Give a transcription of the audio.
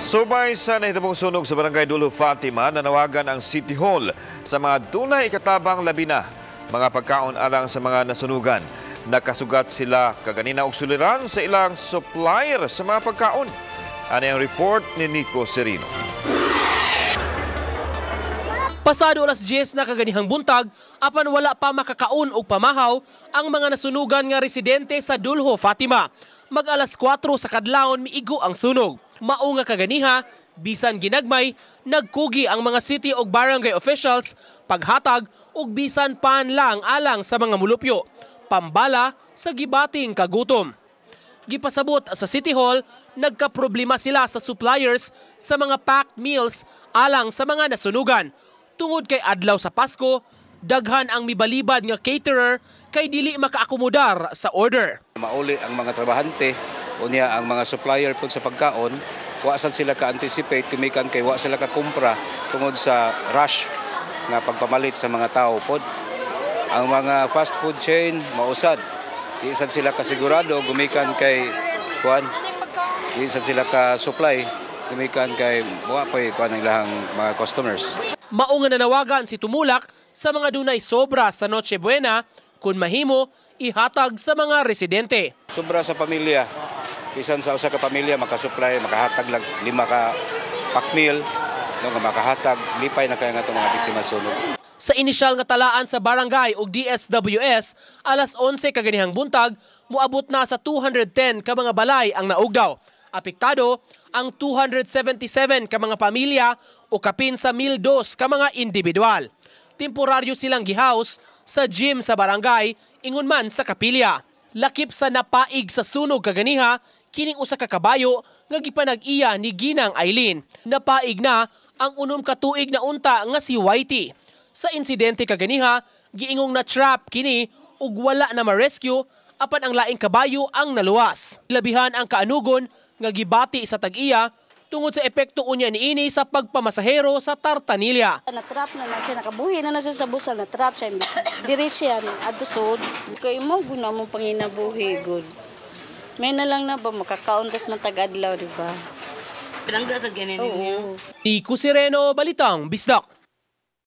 Subay sa nahitabong sunog sa Barangay Duljo Fatima, nanawagan ang City Hall sa mga dunay ikatabang, labi na mga pagkaon alang sa mga nasunugan. Nakasugat sila kaganina og suliran sa ilang supplier sa mga pagkaon. Ano ang report ni Nico Serino? Pasado alas 10 na kaganihang buntag, apan wala pa makakaon og pamahaw ang mga nasunugan nga residente sa Duljo Fatima. Mag alas 4 sa kadlawon miigo ang sunog. Mao nga kaganiha, bisan ginagmay, nagkugi ang mga city ug barangay officials paghatag og bisan pan lang alang sa mga mulupyo. Pambala sa gibating kagutom. Gipasabot sa City Hall, nagkaproblema sila sa suppliers sa mga packed meals alang sa mga nasunugan. Tungod kay adlaw sa Pasko, daghan ang mibalibad nga caterer kay dili makaakomodar sa order. Mauli ang mga trabahante, unya ang mga supplier pud sa pagkaon, wa sad sila ka-anticipate gumikan kay wa sila ka-kumpra tungod sa rush nga pagpamalit sa mga tao pod. Ang mga fast food chain mausad. Di sad sila kasigurado gumikan kay kuan. Di sad sila ka supply gumikan kay wa pay kuan ang ilahang mga customers. Mao nga nanawagan si Tumulak sa mga dunay sobra sa Noche Buena, kung mahimo ihatag sa mga residente. Sobra sa pamilya. Bisan sa usa ka pamilya makasupply, makahatag lang lima ka pack meal, no, nga makahatag, lipay na kaya nga itong mga biktima sunog. Sa inisyal nga talaan sa barangay ug DSWS, alas 11 kaganihang buntag, moabot na sa 210 ka mga balay ang naugdaw. Apektado ang 277 ka mga pamilya o kapin sa 1,002 ka mga individual. Temporaryo silang gihouse sa gym sa barangay, ingon man sa kapilya. Lakip sa napaig sa sunog kaganiha, kining usa ka kabayo nga gipanag-iya ni Ginang Eileen. Napaig na ang 6 ka tuig na unta nga si Whitey. Sa insidente kaganiha, giingong na trap kini ug wala na ma-rescue, apan ang laing kabayo ang naluwas. Labihan ang kaanugon nga gibati sa tag-iya tungod sa epekto unya niini sa pagpamasahero sa Tartanilla. Na-trap na na siya, nakabuhi na na siya sa busal, na-trap siya. Imbis diri siya, adto sud. Kay mo, guna mo panginabuhi, good. May na lang na ba, makakaon tas matag adlaw, di ba? Pinangga sa ganin ninyo. Nico Sireno, Balitang Bisdak.